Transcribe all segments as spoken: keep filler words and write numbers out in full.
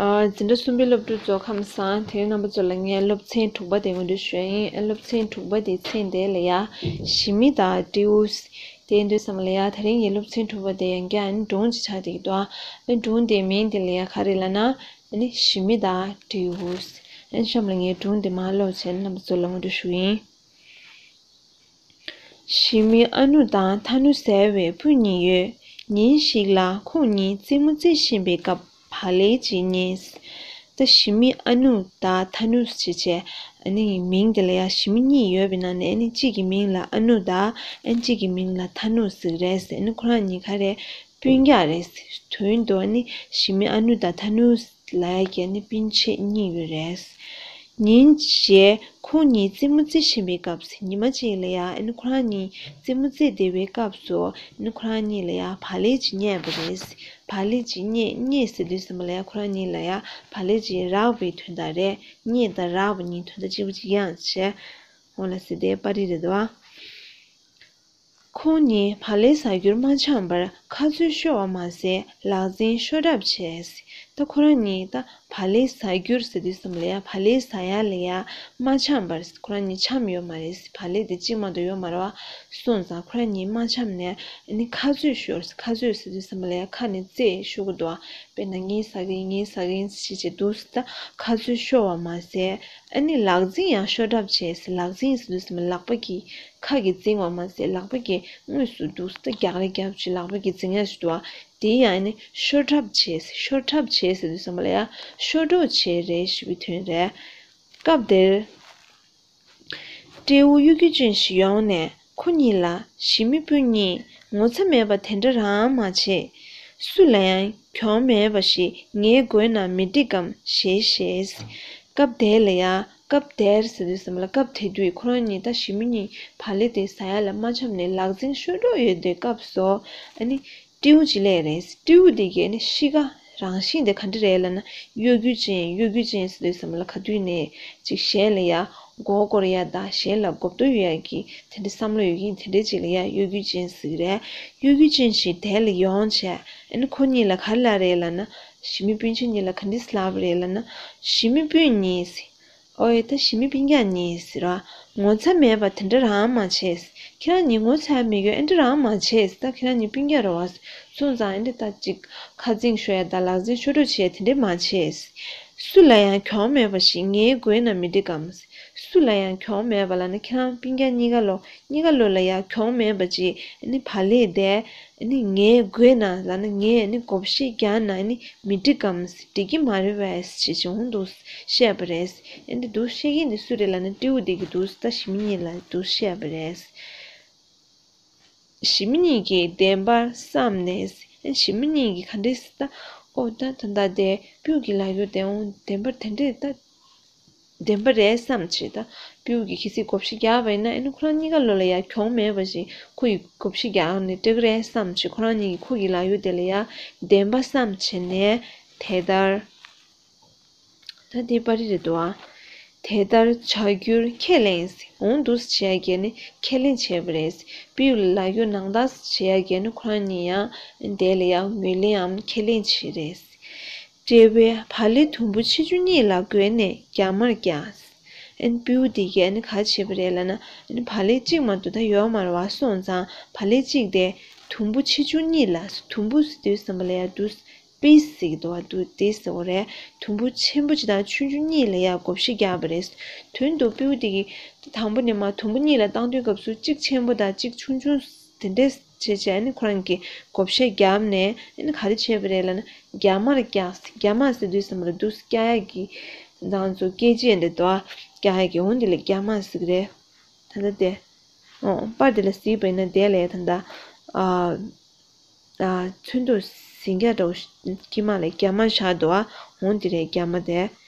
ཨ། འཛིན་གྲྭ་གསུམ་པའི་སློབ་ཕྲུག་ཚོ་ཁམས་བཟང་། དེ་རིང་རྣམ་པ་ཚོ་ལ་ངས་སློབ་ཚན་དྲུག་པ་དེ་ངོ་སྤྲོད་ཞུ་ཡ་ཡིན། ཨ། སློབ་ཚན་དྲུག་པ་དེའི་མཚན་དེ་ལ་ཡ་ཞི་མི་དང་སྤྲེའུ་དེ་ཡིན་དུས་ཙམ་ལ་ཡ། དེ་རིང་གི་སློབ་ཚན་དྲུག་པ་དེ་ཡང་བསྐྱར་ཨ་ནི་སྒྲུང་ཅིག་ཆགས་བསྡད་ཀྱི་འདུག་ཨ། སྒྲུང་དེའི་མིང་དེ་ལ་ཡ་ག་རེ་ལབ་ན། ཨ་ནི་ཞི་མི་དང་སྤྲེའུ། ཨ་ནི་གཤམ་ལ་ངས་སྒྲུང་དེ་མར་ཀློག་བྱས་ནས་རྣམ་པ་ཚོ་ལ་ངོ་སྤྲོད་ཞུ་གི་ཡིན། ཞི་མི་ཨ་ནུ་དང་ཐ་ནུ་ཟེར་བའི་སྤུན་གཉིས་ཡོད། ཉིན་ཞིག་ལ་ཁོང་གཉིས་རྩེད་མོ་རྩེ་བཞིན་པའི་སྐབས་བག་ལེབ་ཅིག་རྙེད། ད་ཞི་མི་ཨ་ནུ་དང་ཐ་ནུ་ཟེར་བྱས། ཨ་ནི་མིང་དེ་ལ་ཡ་ཞི་མི་གཉིས་ཡོད་པའི་ནང་ནས་ཨ་ནི་གཅིག་གི་མིང་ལ་ཨ་ནུ་དང་། ཨ་ནི་གཅིག་གི་མིང་ལ་ཐ་ནུ་ཟེར་གྱི་རེད་ཟེར། ཨ་ནི་ཁོ་རང་གཉིས་ག་རེ་སྤུན་ཀྱག་རེད། དོན་དུ་ཨ་ནི་ཞི་མི་ཨ་ནུ་དང་ཐ་ནུ་ལ་ཡ་གི་ཨ་ནི་སྤུན་མཆེད་གཉིས་ཡོད་རེད། ཉིན་ཞིག་ཁོང་གཉིས་རྩེད་མོ་རྩེ་བཞིན་པའི་སྐབས་སུ། ཉི་མ་གཅིག་ལ་ཡ་ཨ་ནི་ཁོ་རང་གཉིས་རྩེད་མོ་རྩེ་བསྡད་པའི་སྐབས་སུ་ཨ་ནི་ཁོ་རང་གཉིས་ལ་ཡ་བག་ལེབ་ཅིག་རྙེད་པ་རེད། བག་ལེབ་ཅིག་རྙེད། རྙེད་ཟེར་དུས་ཙམ་པ་ལ་ཡ་ཁོ་རང་གཉིས་ལ་ཡ་བག་ལེབ་ཅིག་རག་པའི་དོན་དག་རེད། རྙེད་དང་རག་པ་གཉིས་དོན་དག་གཅིག་པ་གཅིག་རྐྱང་བྱས། འོ་ལགས་སེ། དེ་པར་རིས་རེད་འདུག་ཨ། ཁོང་གཉིས་བག་ལེབ་ཟ་རྒྱུར་མ་འཆམ་པར་ཁ་རྩོད་ཤོར་བ་མ་ཟད་ལག་འཛིང་ཤོར་གྲབས་བྱས། ད་ཁོ་རང་གཉིས་ད་བག་ལེབ་ཟ་རྒྱུར་ཟེར་དུས་ཙམ་ལ་ཡ་བག་ལེབ་ཟ་ཡ་ལ་ཡ་མ་འཆམ་པར། ཁོ་རང་གཉིས་འཆམ་ཡོད་མ་རེད། བག་ལེབ་དེ་གཅིག་མ་གཏོགས་ཡོད་མ་རེད་བ། སོང་ཙང་ཁོ་རང་གཉིས་མ་འཆམ་ནས་ཨ་ནི་ཁ་རྩོད་ཤོར། ཁ་རྩོད་ཟེར་དུས་ཙམ་ལ་ཡ་ཁ་ནས་རྩེད་ཤོར་གི་འདུག་བ། དཔེར་ན་ངས་ཟ་གི་ཡིན། ངས་ཟ་གི་ཡིན་ཟེར་བྱས་འདུག་ད་ཁ་རྩོད་ཤོར་བ་མ་ཟད་ཨ་ནི་ལག་འཛིང་ཡང་ཤོར་གྲབས་བྱས། ལག་འཛིང་ཟེར་དུས་ཙམ་ལ་ལག་པ་གིས། ཁ་གིས་འཛིང་བ་མ་ཟད་ལག་པ་གིས་དངོས་སུ་འདུག་ད་རྒྱག་རེས་རྒྱབ་བྱས་ལག་པ་གིས་འཛིང་ཡ་ཞིག་འདུག་བ། དེ་ཡང་ཨ་ནི་ཤོར་གྲབས་བྱས། ཤོར་གྲབས་བྱས་ཟེར་དུས་ཙམ་པ་ལ་ཡ་ཤོར་གྲབས་བྱས་རེད་ཞུ་བའི་དོན་རེད། སྐབས་དེར་སྤྲེའུ་གཡོ་སྒྱུ་ཅན་ཞིག་ཡོང་ནས་ཁོ་གཉིས་ལ། ཞི་མི་སྤུན་གཉིས་ངོ་ཚ་མེད་པ་དེ་འདྲ་རང་མ་བྱེད། སུ་ལ་ཡང་གྱོང་མེད་པ་ཞིག་ངའི་མགོའི་ནང་མི་འགྲིག་གམ་ཞེས་བཤད། སྐབས་དེ་ལ་ཡ། སྐབས་དེར་ཟེར་དུས་ཙམ་ལ་སྐབས་དེ་དུས་ཁོ་རང་གཉིས་ད་ཞི་མི་གཉིས་བག་ལེབ་དེ་ཟ་ཡ་ལ་མ་འཆམ་ནས་ལག་འཛིང་ཤོར་འགྲོ་ཡོད་དུས་སྐབས་སུ་ཨ་ནི་སྤྲེའུ་ཅིག་སླེབས་རེད། སྤྲེའུ་དེ་གའི་ཨ་ནི་གཤིས་ཀ་རང་བཞིན་དེ་ག་འདྲ་རེད་ལབ་ན་གཡོ་སྒྱུ་ཅན། གཡོ་སྒྱུ་ཅན་ཟེར་དུས་ཙམ་ལ་ག་དུས་ནས་ཅིག་གཞན་ལ་ཡ་མགོ་སྐོར་ཡ་དང་གཞན་ལ་མགོ་བཏོག་གཡུག་ཡ་གི་དེ་འདྲ་བསམ་བློ་ཡོད་མཁན་དེ་འདྲ་ཅིག་ལ་ཡ་གཡོ་སྒྱུ་ཅན་ཟེར་གི་རེད། གཡོ་སྒྱུ་ཅན་ཞིག་དེ་ལ་ཡོང་བྱས་ཨ་ནི་ཁོ་གཉིས་ལ་ག་རེ་ལབ་རེད་ལབ་ན། ཞི་མི་སྤུན་མཆེད་གཉིས་ལ་ག་འདྲས་ལབ་པ་རེད་ལབ་ན། ཞི་མི་སྤུན་གཉིས། ཨོའི་ད་ཞི་མི་སྤུན་ཀྱག་གཉིས་ཟེར་བ། ངོ་ཚ་མེད་པ་དེ་འདྲ་རང་མ་བྱེད། ཁྱེད་རང་གཉིས་ངོ་ཚ་མེད་རྒྱུ་ཨེ་འདྲ་རང་མ་བྱེད། ད་ཁྱེད་རང་གཉིས་སྤུན་ཀྱག་རེད་བ། སོང་ཙང་ཨེ་འདྲ་ད་ཅིག་ཁ་འཛིང་ཤོར་ཡ་དང་ལག་འཛིང་ཤོར་འགྲོ་བྱེད་དེ་འདྲ་མ་བྱེད། སུ་ལ་ཡང་གྱོང་མེད་པ་ཞིག་ངའི་མགོའི་ནང་མི་འགྲིག་གམ། སུ་ལ་ཡང་གྱོང་མེད་པ་ལབ་ན་ཁྱེད་རང་སྤུན་ཀྱག་གཉིས་ཀ་ལོ། གཉིས་ཀ་ལོ་ལ་ཡང་གྱོང་མེད་པ་ཅིག་ཨ་ནི་བག་ལེབ་དེ་ཨ་ནི་ངའི་མགོའི་ནང་ལབ་ན་ངས་ཨ་ནི་བགོ་བཤའ་རྒྱག་ན་ཨ་ནི་མི་འགྲིག་གམ། འགྲིག་གི་མ་རེད་པས་ཞེས་བྱུང་འདུག་བཤད་པ་རེད། ཨ་ནི་འདུག་བཤད་མཁན་དེ་སུ་རེད་ལབ་ན་སྤྲེའུ་དེ་གིས་འདུག་ད་ཞི་མི་གཉིས་ལ་འདུག་བཤད་པ་རེད། ཞི་མི་གཉིས་ཀྱིས་བདེན་པར་བསམས་ནས། ཨ་ཞི་མི་གཉིས་ཀྱིས་ག་འདྲས་ད། ཨོ་ད་ད་ད་དེ་སྤྲེའུ་གི་ལབ་རྒྱུ་དེ་འོང་བདེན་པར་དེ་འདྲས་ད། བདེན་པ་རེད་བསམ་བྱས་ད། སྤྲེའུ་གིས་གལ་སྲིད་བགོ་བཤའ་རྒྱག་པ་ཡིན་ན་ཨ་ནི་ཁོ་རང་གཉིས་ཀ་ལོ་ལ་ཡ་གྱོང་མེད་པ་ཞིག་ཁོ་ཡིས་བགོ་བཤའ་རྒྱག་ནས་སྤྲད་ཀྱི་རེད་བསམ་བྱས་ཁོ་རང་གཉིས་ཀྱིས་ཁོ་གི་ལབ་རྒྱུ་དེ་ལ་ཡ་བདེན་པ་བསམ་བྱས་ནས་དེ་ལྟར། ད་དེ་པར་རིས་རེད་འདུག་ཨ། དེ་ལྟར་བྱ་རྒྱུར་ཁས་ལེན། འོང་འདུག་བྱེད་ཡ་གི་ནི་ཁས་ལེན་བྱས་པ་རེད། སྤྲེའུ་ལ་ལབ་རྒྱུ་ནང་ལྟར་བྱེད་ཡ་གི་ནི་ཁོ་རང་གཉིས་ཡང་དེ་ལ་ཡང་ངོས་ལེན་འམ་ཁས་ལེན་བྱས་རེད། སྤྲེའུས་བག་ལེབ་དུམ་བུ་ཆེ་ཆུང་གཉིས་ལ་བགོས་ནས་རྒྱ་མར་བཀྱགས། ཨན་སྤྲེའུ་དེ་གས་ནི་ག་བྱས་པ་རེད་ལབ་ན། ཨན་བག་ལེབ་གཅིག་མ་གཏོགས་ད་ཡོད་མ་རེད་བ། སོང་ཙང་བག་ལེབ་གཅིག་དེ་དུམ་བུ་ཆེ་ཆུང་གཉིས་ལ། དུམ་བུ་ཟེར་དུས་ཙམ་པ་ལ་ཡ་དུ་པིས་ཟེར་གྱི་འདུག་བ། དུ་དེ་ཟེར་བ་རེད། དུམ་བུ་ཆེན་པོ་གཅིག་དང་ཆུང་ཆུང་གཉིས་ལ་ཡ་བགོ་བཤའ་རྒྱག་པ་རེད། དོན་དུ་སྤྲེའུ་དེ་གིས་དང་པོ་ནས་མར་དུམ་བུ་གཉིས་ལ་བཏང་དུས་སྐབས་སུ་གཅིག་ཆེན་པོ་དང་གཅིག་ཆུང་ཆུང་དེ་འདྲས་བྱས་བྱས་ནི་ཁོ་རང་གིས་བགོ་བཤའ་བརྒྱབ་ནས་ནི་ག་རེ་བྱས་པ་རེད་ལབ་ན། རྒྱ་མར་བཀྱགས། རྒྱ་མ་ཟེར་དུས་ཙམ་པ་ལ་དུ་བཀྱག་ཡག་གི་ང་ཚོ་སྐད་ཅིག་ཡང་འདི་དོ་བཀྱག་ཡག་གི་འོང་འདི་ལ་རྒྱ་མ་ཟེར་གི་རེད། ད་ལྟ་དེ་ཨོ་པར་འདི་ལ་གཟིགས་པ་ཡིན་ན་དེ་ལ་ད་ལྟ་ཨ་ཨ་ཚོན་མདོག་ཟིང་སྐྱ་འདྲ་བོ་དཀྱིལ་མ་ལ་རྒྱ་མ་བཞག་འདུག་ཨ། འོང་འདི་རེད་རྒྱ་མ་དེ།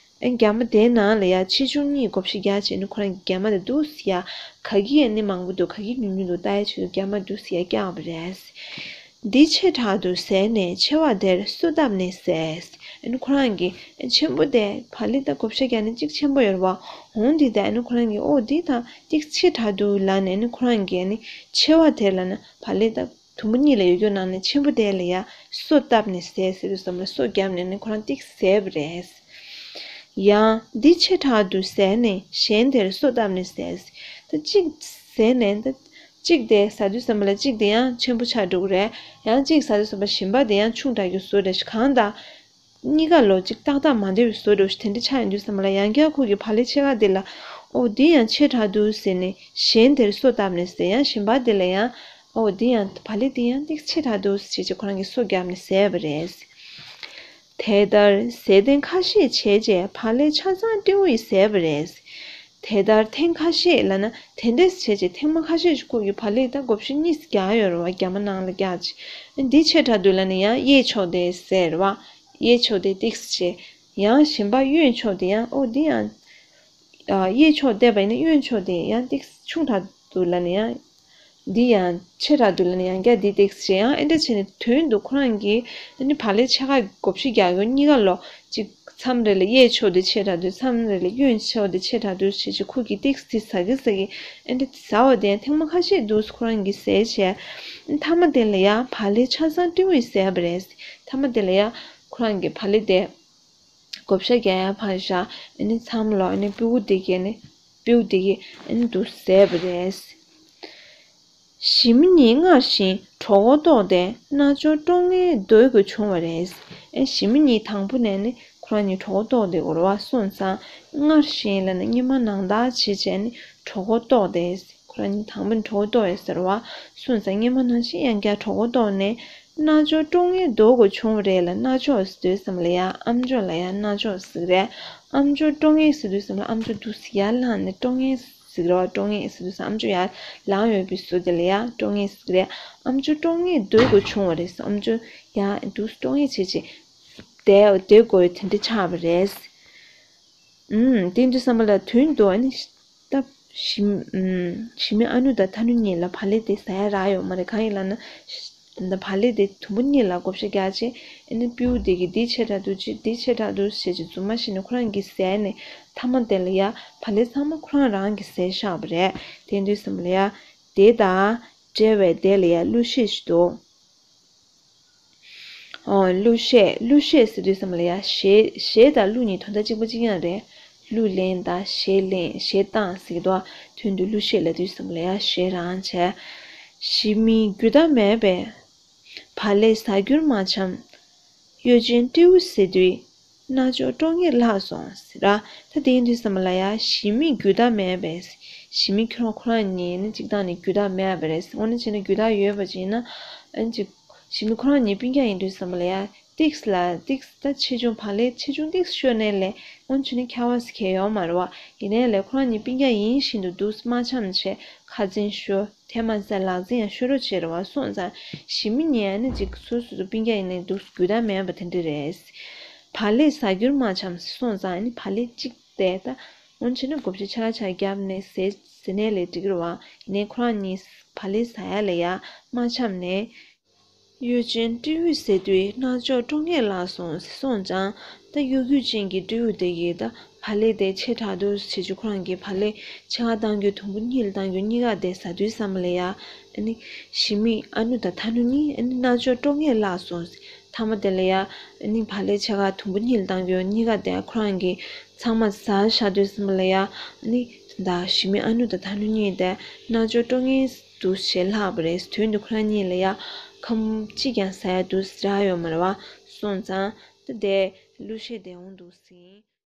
ཨ་རྒྱ་མ་དེའི་ནང་ལ་ཡ་ཆེ་ཆུང་གཉིས་བགོ་བཤའ་རྒྱག་བྱས་ནི་ཁོ་རང་གི་རྒྱ་མ་དེ་འདུག་སེ་ཡ། ག་གི་ཡ་ནི་མང་པོ་འདུག་ག་གི་ཉུང་ཉུང་འདུག་ལྟ་ཡ་ཆེད་དུ་རྒྱ་མ་འདུག་སེ་ཡ་བཀྱགས་པ་རེད། འདི་ཆེ་དྲགས་འདུག་ཟེར་ནས་ཆེ་བ་དེར་སོ་བཏབ་ནས་ཟས། ཨ་ནི་ཁོ་རང་གི་ཨ་ཆེན་པོ་དེ་བག་ལེབ་ད་བགོ་བཤའ་རྒྱག་ནི་གཅིག་ཆེན་པོ་ཡོད་རེད་བ། འོང་འདི་དེ་ཨ་ནི་ཁོ་རང་གི་ཨོ་འདི་ད་ཏིག་ཆེ་དྲགས་འདུག་ལབ་ནས་ཨ་ནི་ཁོ་རང་གི་ཨ་ནི་ཆེ་བ་དེར་ལབ་ན་བག་ལེབ་ད། དུམ་བུ་གཉིས་ལ་ཡོད་རྒྱུ་ནང་ནས་ཆེན་པོ་དེ་ལ་ཡ་སོ་བཏབ་ནས་ཟས་ཟེར་དུས་ཙམ་ལ་སོ་བརྒྱབ་ནས་ནི་ཁོ་རང་ཏིག་ཟས་པ་རེད། ཡང་འདི་ཆེ་དྲགས་འདུག་ཟེར་ནས་གཞན་དེར་སོ་བཏབ་ནས་ཟས། ད་གཅིག་ཟས་ནས་ད་གཅིག་དེ་ཟ་དུས་ཙམ་པ་ལ་གཅིག་དེ་ཡང་ཆེན་པོ་ཆགས་འགྲོ་གི་རེད། ཡང་གཅིག་ཟ་དུས་ཙམ་པ་གཞན་པ་དེ་ཡང་ཆུང་དྲགས་ཀྱི་བཟོ་འདྲ་ཞིག་གང་ལྟར་གཉིས་ཀ་ལོ་གཅིག་ཏག་ཏག་མ་འདྲ་བའི་བཟོ་འདྲ་ཞིག་དེ་འདྲ་ཆགས་ཡོང་དུས་ཙམ་པ་ལ་ཡང་བསྐྱར་ཁོ་གི་བག་ལེབ་ཕྱེད་ཀ་དེ་ལ་ཨོ་འདི་ཡང་ཆེ་དྲགས་འདུག་ཟེར་ནས་གཞན་དེར་སོ་བཏབ་ནས་ཟས། ཡང་གཞན་པ་དེ་ལ་ཡང་ཨོ་འདི་ཡང་བག་ལེབ་འདི་ཡང་ཏིག་ཆེ་དྲགས་འདུག་ཟེར་བྱས་ཁོ་རང་གིས་སོ་བརྒྱབ་ནས་ཟས་པ་རེད། དེ་ལྟར་ཟས་ཐེངས་ཁ་ཤས་བྱས་རྗེས་བག་ལེབ་ཆ་ཚང་སྤྲེའུ་ཡིས་ཟས་པ་རེད། དེ་ལྟར་ཐེངས་ཁ་ཤས་ལབ་ན་དེ་འདྲས་བྱས་རྗེས་ཐེངས་མ་ཁ་ཤས་ཤིག་ཁོ་གིས་བག་ལེབ་ད་བགོ་བཤའ་གཉིས་བརྒྱབ་ཡོད་རེད་བ། རྒྱ་མ་ནང་ལ་བརྒྱབ་རྗེས་འདི་ཆེ་དྲགས་འདུག་ལབ་ནས་ཡང་གཡས་ཕྱོགས་དེ་ཟས་རེད་བ། གཡས་ཕྱོགས་དེ་ཏིག་བྱས། ཡང་གཞན་པ་གཡོན་ཕྱོགས་དེ་ཡང་ཨོ་འདི་ཡང་གཡས་ཕྱོགས་བལྟས་པ་ཡིན་ན་གཡོན་ཕྱོགས་དེ་ཡང་ཏིག་ཆུང་དྲགས་འདུག་ལབ་ནས་ཡང་འདི་ཡང་ཆེ་དྲགས་འདུག་ལབ་ནས་ཡང་བསྐྱར་འདི་ཏིག་བྱས། ཡང་ཨེ་འདྲ་བྱས་ནས་དོན་དུ་ཁོ་རང་གིས་ཨ་ནི་བག་ལེབ་ཕྱེད་ཀ་བགོ་བཤའ་རྒྱག་གི་ཡོད། གཉིས་ཀ་ལོ་གཅིག་མཚམས་རེ་ལ་གཡས་ཕྱོགས་དེ་ཆེ་དྲགས་འདུག་མཚམས་རེ་ལ་གཡོན་ཕྱོགས་དེ་ཆེ་དྲགས་འདུག་བྱས་བྱས་ཁོ་གིས་ཏིག་ཏིག་ཟ་གི་ཟ་གི་ཨེ་འདྲ་ཟ་བ་དེ་ཡང་ཐེངས་མ་ཁ་ཤས་འདུག་ཁོ་རང་གིས་ཟས་བྱས། མཐའ་མ་དེ་ལ་ཡང་བག་ལེབ་ཆ་ཚང་སྤྲེའུ་ཡིས་ཟས་པ་རེད། མཐའ་མ་དེ་ལ་ཡང་ཁོ་རང་གིས་བག་ལེབ་དེ། བགོ་བཤའ་རྒྱག་ཡ་ཕར་བཞག་ཨ་ནི་མཚམས་ལོ་ཨ་ནི་སྤྲེའུ་དེ་གས་ནི་སྤྲེའུ་དེ་གས་ཨ་ནི་འདུག་ཟས་པ་རེད། ཞི་མི་གཉིས་སྔར་བཞིན་གྲོད་ཁོག་ལྟོགས་ཏེ་རྣ་ཅོག་དཀྲོག་ངེས་སྡོད་དགོས་བྱུང་བ་རེད། ཨ་ཞི་མི་གཉིས་དང་པོ་ནས་ནི་ཁོ་རང་གཉིས་གྲོད་ཁོག་ལྟོགས་བསྡད་ཡོད་རེད་བ། སོང་ཙང་སྔར་བཞིན་ལབ་ན་སྔོན་མ་ནང་ལྟར་བྱས་བྱས་ནི་གྲོད་ཁོག་ལྟོགས་ཏེ། ཁོ་རང་གཉིས་དང་པོ་ནས་གྲོད་ཁོག་ལྟོགས་ཡོད་ཟེར་བ། སོང་ཙང་སྔོན་མ་ནང་བཞིན་ཡང་བསྐྱར་གྲོད་ཁོག་ལྟོགས་ནས་རྣ་ཅོག་དཀྲོག་ངེས་སྡོད་དགོས་བྱུང་བ་རེད་ལ། རྣ་ཅོག་ཟེར་དུས་ཙམ་ལ་ཡང་ཨམ་ཅོག་ལ་ཡང་རྣ་ཅོག་ཟེར་གི་རེད། ཨམ་ཅོག་དཀྲོག་ངེས་ཟེར་དུས་ཙམ་ལ་ཨམ་ཅོག་འདུག་སེ་ཡར་ལངས་ནས་དཀྲོག་ངེས་ཟེར་གི་རེད་བ། དཀྲོག་ངེས་ཟེར་དུས་ཙམ་ཨམ་ཅོག་ཡར་ལངས་ཡོད་པའི་བཟོ་དེ་ལ་ཡང་དཀྲོག་ངེས་ཟེར་གི་རེད། ཨམ་ཅོག་དཀྲོག་ངེས་སྡོད་དགོས་བྱུང་བ་རེད། ཨམ་ཅོག་ཡར་འདུག་སེ་དཀྲོག་ངེས་བྱས་བྱས་བསྡད་བསྡད་དགོས་དེ་འདྲ་ཆགས་པ་རེད། ཨུམ། དེ་འདྲ་བསམ་པ་ལ་དོན་དུ་ཨ་ནི་ད་ཞི་ཨུམ་ཞི་མི་ཨ་ནུ་དང་ཐ་ནུ་གཉིས་ལ་བག་ལེབ་དེ་ཟ་ཡ་རག་ཡོད་མ་རེད། གང་ཡིན་ལབ་ན་ད་བག་ལེབ་དེ་དུམ་བུ་གཉིས་ལ་བགོ་བཤའ་རྒྱག་བྱས་ཨ་ནི་སྤྲེའུ་དེ་གིས་འདི་ཆེ་དྲགས་འདུག་ཅེས་འདི་ཆེ་དྲགས་འདུག་ཟེར་བྱས་རྫུན་མ་བཤད་ནས་ཁོ་རང་གིས་ཟས་ནས་མཐའ་མ་དེ་ལ་ཡ་བག་ལེབ་ཚང་མ་ཁོ་རང་རང་གིས་ཟས་བཞག་པ་རེད། དེ་འདྲ་བསམ་པ་ལ་ཡ་དེ་དང་འབྲེལ་བའི་དེ་ལ་ཡ་གླུ་གཞས་ཤིག་འདུག་ཨོ། གླུ་གཞས། གླུ་གཞས་ཟེར་དུས་ཙམ་ལ་ཡ་གཞས་གཞས་དང་གླུ་གཉིས་དོན་དག་གཅིག་པ་གཅིག་རྐྱང་རེད། གླུ་ལེན་དང་གཞས་ལེན་གཞས་བཏང་ཟེར་གྱི་འདུག་དོན་དུ་གླུ་གཞས་ལབ་དུས་ཙམ་ལ་ཡ་གཞས་རང་བྱས། ཞི་མིའི་རྒྱུ་ད་མེད་པས། བག་ལེབ་ཟ་རྒྱུར་མ་འཆམ། གཡོ་ཅན་སྤྲེའུ་ཟེར་དུས། རྣ་ཅོག་དཀྲོག་ངེས་ལྷག་སོང་ཟེར་ར། ད་དེ་ཡིན་དུས་ཙམ་པ་ལ་ཡ་ཞི་མིའི་རྒྱུ་ད་མེད་པས། ཞི་མི་ཁྱོད་ཁོ་རང་གཉིས་ནི་གཅིག་བཏང་ནས་རྒྱུ་ད་མེད་པ་རེད། འོ་ན་བྱས་ན་རྒྱུ་ད་ཡོད་པ་ཅིག་ཡིན་ན་ཨ་ནི་ཅིག་ཞི་མི་ཁོ་རང་གཉིས་སྤུན་ཀྱག་ཡིན་དུས་ཙམ་པ་ལ་ཡ་ཏིགས་ལ་ཏིགས་ད་ཆེ་ཆུང་བག་ལེབ་ཆེ་ཆུང་ཏིགས་ཤོར་ནའི་ལས་འོ་ན་བྱས་ན་ཁྱད་པར་ཟེར་མཁན་ཡོད་མ་རེད་བ། ཡིན་ནའི་ལས་ཁོ་རང་གཉིས་སྤུན་ཀྱག་ཡིན་བཞིན་དུ་འདུག་མ་འཆམ་བྱས་ཁ་འཛིང་ཤོར། དེ་མ་ཟད་ལག་འཛིང་ཡང་ཤོར་རོགས་བྱེད་རེད་བ། སོང་ཙང་ཞི་མི་གཉིས་ཨ་ནི་ཅིག་སོ་སོ་སོ་སྤུན་ཀྱག་ཡིན་ནའི་འདུག་རྒྱུ་ད་མེད་པ་དེ་འདྲ་རེད། བག་ལེབ་ཟ་རྒྱུར་མ་འཆམ་སོང་ཙང་ཨ་ནི་བག་ལེབ་གཅིག་དེ་ད་འོན་ཆེ་ན་བགོ་བཤའ་ཆ་ཆ་བརྒྱབ་ནས་ཟས་ཟས་ནའི་ལས་འགྲིག་གི་རེད་བ། ཡིན་ནའི་ཁོ་རང་གཉིས་བག་ལེབ་ཟ་ཡ་ལ་ཡ་མ་འཆམ་ནས། གཡོ་ཅན་སྤྲེའུས་ཟེར་དུས་རྣ་ཅོག་དཀྲོག་ངེས་ལྷག་སོང་ཟེར་སོང་ཙང་། ད་གཡོ་སྒྱུ་ཅན་གྱི་སྤྲེའུ་དེ་གིས་ད་བག་ལེབ་དེ་ཆེ་དྲགས་འདུག་བྱེད་ཆུ་ཁོ་རང་གིས་བག་ལེབ་ཆེ་ཁ་བཏང་རྒྱུ་དུམ་བུ་གཉིས་ལ་བཏང་རྒྱུ་གཉིས་ཀ་དེ་ཟ་དུས་ཙམ་ལ་ཡ། ཨ་ནི་ཞི་མི་ཨ་ནུ་དང་ཐ་ནུ་གཉིས་ཨ་ནི་རྣ་ཅོག་དཀྲོག་ངེས་ལྷག་སོང་ཟེར། མཐའ་མ་དེ་ལ་ཡ་ཨ་ནི་བག་ལེབ་ཆེ་ཁ་དུམ་བུ་གཉིས་ལ་བཏང་རྒྱུ་གཉིས་ཀ་དེ་ཁོ་རང་གིས་ཚང་མ་ཟ་བཞག་དུས་ཙམ་ལ་ཡ། ཨ་ནི་ད་ཞི་མི་ཨ་ནུ་དང་ཐ་ནུ་གཉིས་དེ་རྣ་ཅོག་དཀྲོག་ངེས་འདུག་ཞེས་ལྷག་པ་རེད། དོན་དུ་ཁོ་རང་གཉིས་ལ་ཡ་ཁམ་གཅིག་ཀྱང་ཟ་ཡ་འདུག་ཟེར་ཡོད་མ་རེད་བ། སོང་ཙང་ད་དེ་གླུ་གཞས་དེ་འོང་འདུག་ཟིན།